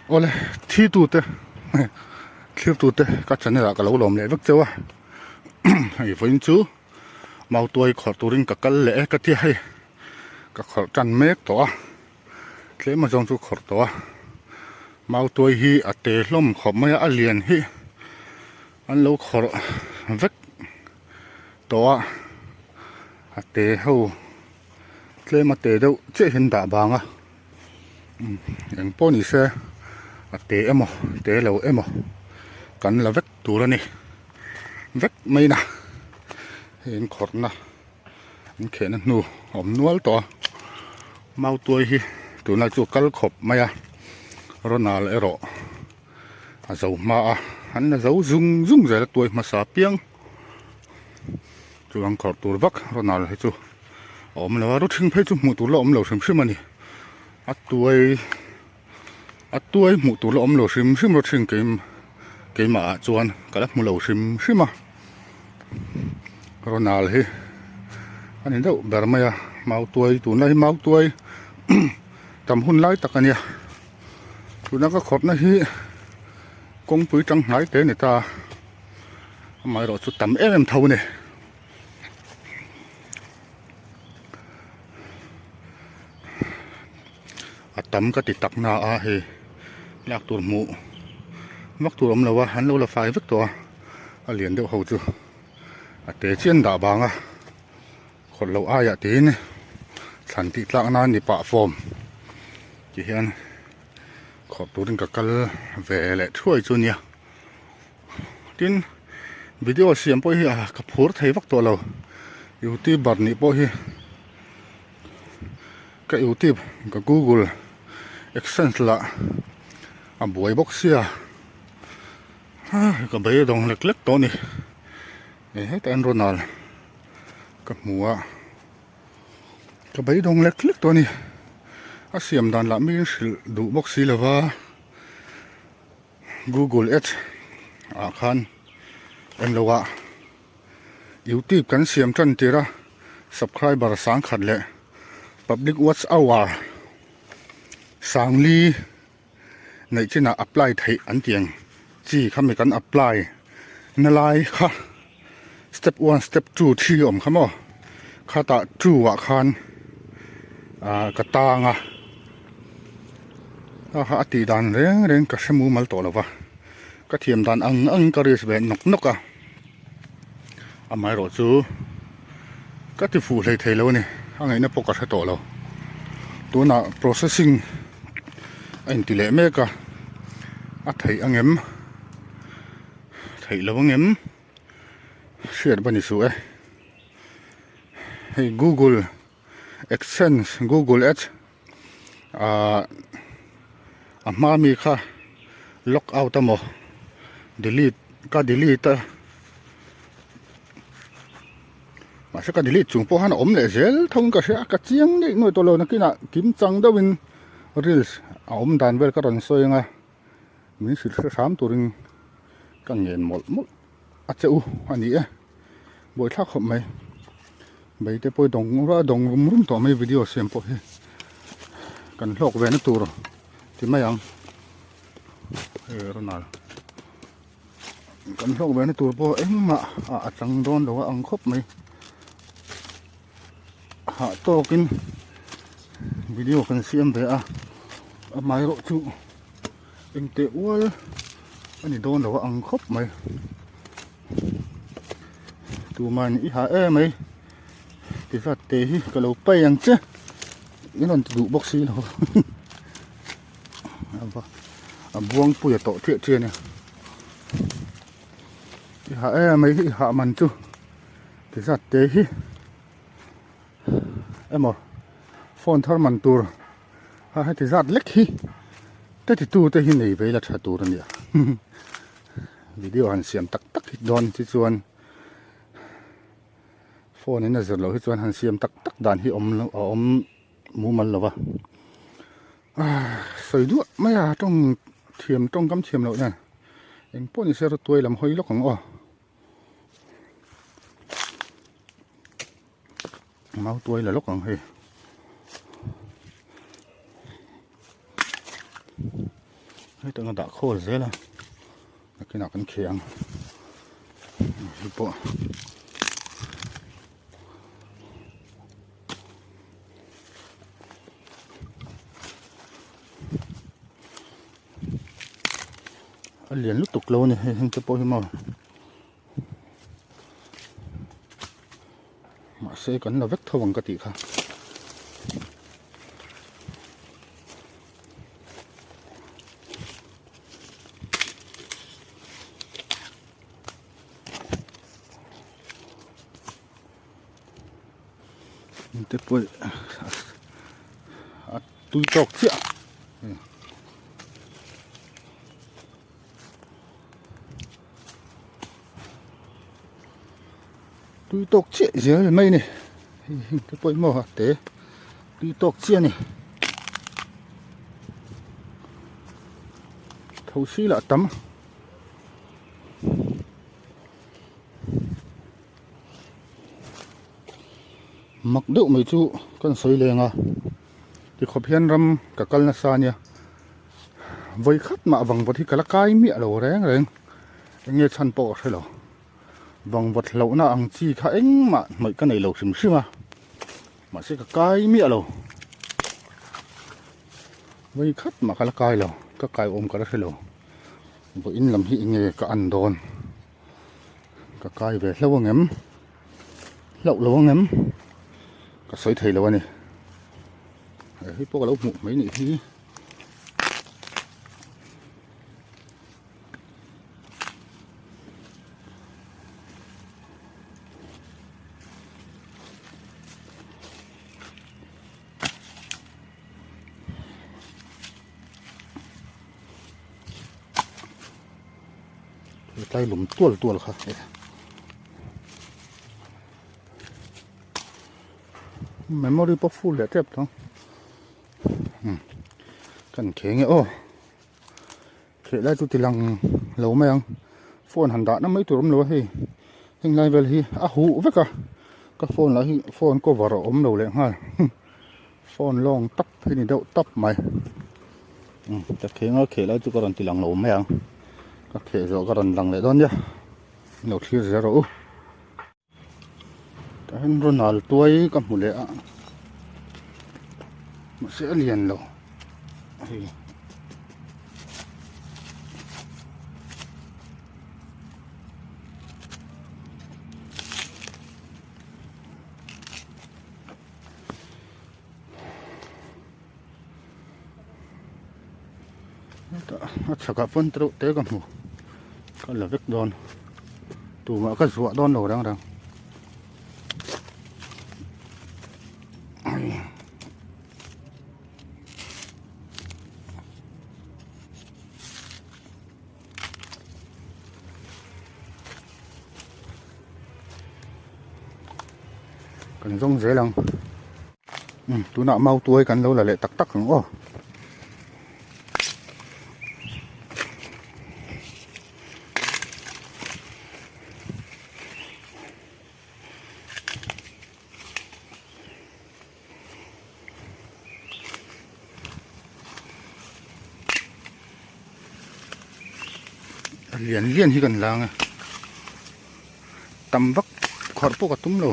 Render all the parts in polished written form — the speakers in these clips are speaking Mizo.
Awle thi tute thlir tute ka channel ah ka lo lawm leh vek cheu a hei vawiin chu mautuai khawrh turin ka kal leh e ka tia hei ka khawrh tan mek tawh a tlem azawng chu khawrh tawh a mautuai hi a te hlawm khawp mai a a lian hi an lo khawrh vek tawh a a te ho tlem a te deuh chiah hian dah bang a. Eng pawh ni se a te emaw te lo emaw kan la vek tur a ni vek mai na hei an khawrhna an khehna hnu a awm nual tawh a mautuai hi tunlai chu a kal khawp mai a ronal erawh a zo hma a an la zo zung zung zel a tuai hmasa piang chu an khawrh tur vak ronal hi chu. a awm lo a ru thing phei chu hmuh tur la awm lo hrim hrim a ni a tuai a tuai hmuh tur la awm lo hrim hrim ru thing kei keimah ah chuan ka la hmu lo hrim hrim a ronal hi a ni deuh ber mai a mau tuai tunlai hi mau tuai tam hun lai tak a nia tuna ka khawrhna hi kawngpui tang hnai te a ni ta amaherawh chu tam em em tho a ni. A tam ka ti tak na a hei lak tur hmuh vak tur awm lo a an lo la fai vek tawh a a lian deuh ho chu a te chian dah vang a khawrh loh aiah tiin thlan tih tlak nan ni pah fawm ti hian khawrh turin ka kal ve leh thuai chu nia. Tin, video siam pawh hi a ka phur thei vak tawh lo. Youtuber nih pawh hi ka youtube ka google adsense lah a buai bawk sia ka beidawng lek lek tawh a ni. Hei hetah hian Ronald ka hmu a ka beidawng lek lek tawh a ni. A siam dan lah miin hrilh duh bawk si lova. Google Ads ah khan englo ah youtube kan siam tan tir a subscriber sangkhat leh public watch hour sangli neih chinah apply theih an tih ang chi kha mi kan apply na lai kha step one step two three awm kha maw khatah two ah khan ah ka tang a a ha a tih dan reng reng ka hre mumal tawh lo va ka thiam dan ang ang in ka risk ve nawk nawk a amaherawh chu ka ti fuh hlei thei lo a ni a ngaihna pawh ka hre tawh lo tunah processing a inti leh mek a a theih angem. Theih lo angem hriat va ni suh e hei google adsense google ads ahh a hma mi kha log out emaw delete ka delete a mahse ka delete chung pawh khan a awm leh zel tho in ka hria a ka chiang daih nuai tawh lo nakinah kim chang deuhin reels a awm dan vel ka rawn sawi ang a. Min hrilh hre hram turin ka ngen mawlh mawlh a che u a ni e. Buaithlak khawp mai. Beite pawh hi dawng a dawng rum rum tawh mai video siam pawh hi kan hlawk ve na tur ti mai ang. Hei Ronald kan hlawk ve na tur pawh engmah a chang dawn lo a ang khawp mai. Hah tawkin video kan siam ve a amaherawh chu engteh ual a ni dawn lo a ang khawp mai tuman i ha em mai ti zat te hi ka lo pai ang che in rawn ti duh bawk si lo a buangpui a tawh chiah chiah a ni i ha em mai i hah man chu. Ti zat te hi emaw phone thar man tur a heti zat lek hi te ti tu te hi nei ve ila tha tur a nia video han siam tak tak hi dawn chi chuan phone in a zir loh hi chuan han siam tak tak dan hi awm a awm mumal lo va sawi duah mai a tawng thiam tawngkam thiam loh nen engpawh ni se rawtuai lam hawi lawk ang aw. Mau tuai la lawk ang hei. Hetiang a dah khawl zel a nakinah kan kheh ang hei pawh. A lian lutuk lo a ni hei heng te pawh hi maw mahse kan la vek tho ang ka tih kha. Te pawh a tui tawk chiah tui tawk chiah zel mai a ni hei heng te pawh hi maw a te tui tawk chiah a ni tho si lah tam. Mak deuh mai chu kan sawi leng a tikhawp hian ram ka kal nasa ania vawi khat mah vangvat hi ka la kai miah lo reng reng eng nge chhan pawh ka hre lo vangvat hlauhna ang chi kha engmah hnawih ka nei lo hrim hrim a mahse ka kai miah lo vawi khat mah ka la kai lo ka kai awm ka la hre lo vawiin lam hi eng nge ka an dawn. Ka kai ve hlauh ang em? Hlauh lo ang em? Ka sawi thei lo a ni. Hei pawh ka lo hmuh mai nih hi. Tlai lum tual tual kha memory pawh full leh tep tawh kan kheng nge aw kheh lai chu ti lang lo mai ang phone han dah na mai tur awm lo a hei heng lai vel hi a huh vek a ka phone lah hi phone cover a awm lo leh nghal. Phone lawng tap hi ni deuh tap mai ka kheng a kheh lai chu ka rawn ti lang lo mai ang ka kheh zawh ka rawn lang leh dawn nia min lo thlir zel rawh u tah hian Ronald tuai ka hmu leh a mahse a lian lo hei. A chhakah pawn te reuh te ka hmu ka la vek dawn tumah ka zuah dawn lo reng reng. Kan zawng zel ang umm tunah mau tuai kan lo la leh tak tak ang aw. A lian lian hi kan lang a tam vak khawrh pawh ka tum lo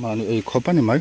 mahni ei khawp a ni mai.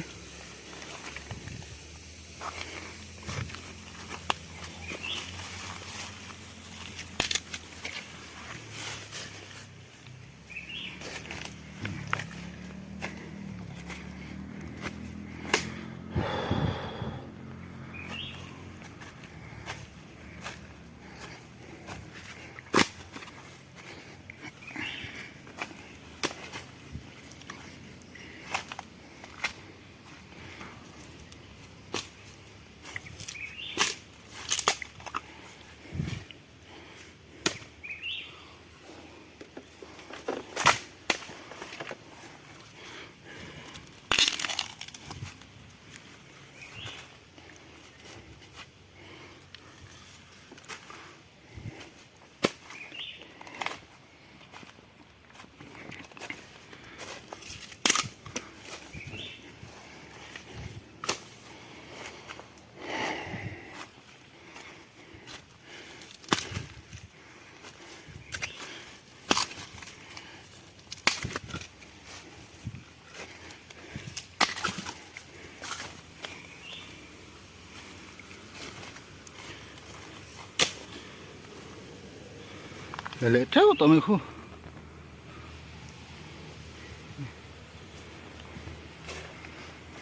La leh teuh tawh mai khu.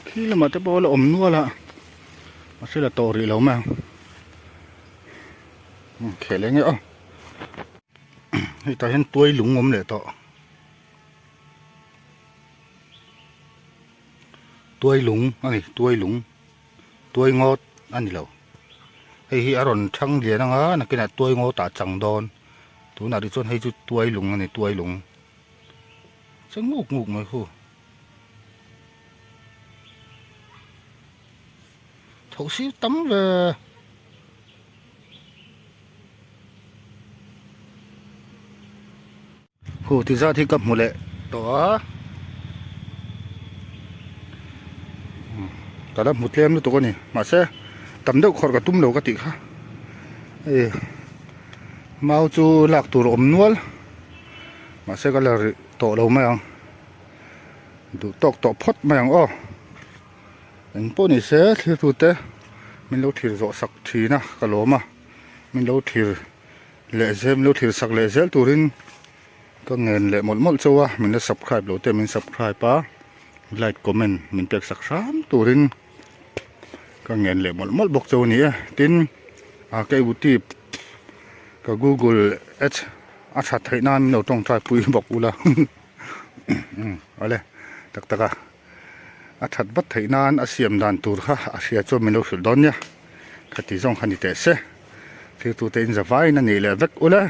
Khi lamah te pawh a la awm nual a mahse la tawh rih lo mai ang kheh leh nge aw hei tah hian tuai lung awm leh tawh tuai lung a ni tuai lung tuai ngawt a ni lo hei hi a rawn thang lian anga nakinah tuai ngawt ah a chang dawn tunah te chuan hei chu tuai lung a ni tuai lung che nguk nguk mai hu. Tho sir tam ve. Hu ti zat hi ka hmu leh tawh a. Ka la hmu tlem lutuk a ni. Mahse tam deuh khawrh ka tum lo ka tih kha. Hei mau chu lak tur a awm nual. Mahse ka la rih tawh lo mai ang. Duh tawk tawh phawt mai ang aw. Eng pawh ni se thlir tute min lo thlir zawh sak thin a ka lawm a min lo thlir leh zel min lo thlir sak leh zel turin ka ngen leh mawlh mawlh chauh a min la subscribe loh te min subscribe a like comment min pek sak hram turin ka ngen leh mawlh mawlh bawk chauh a ni e tin a ka youtube ka google ads a that theih nan min lo tawngtai pui bawk ula awle tak tak a. A that vat theih nan a siam dan tur kha a hria chuan min lo hrilh dawn nia. Khati zawng kha ni teh se. Thiltute in za vaiin a nih leh vek ule.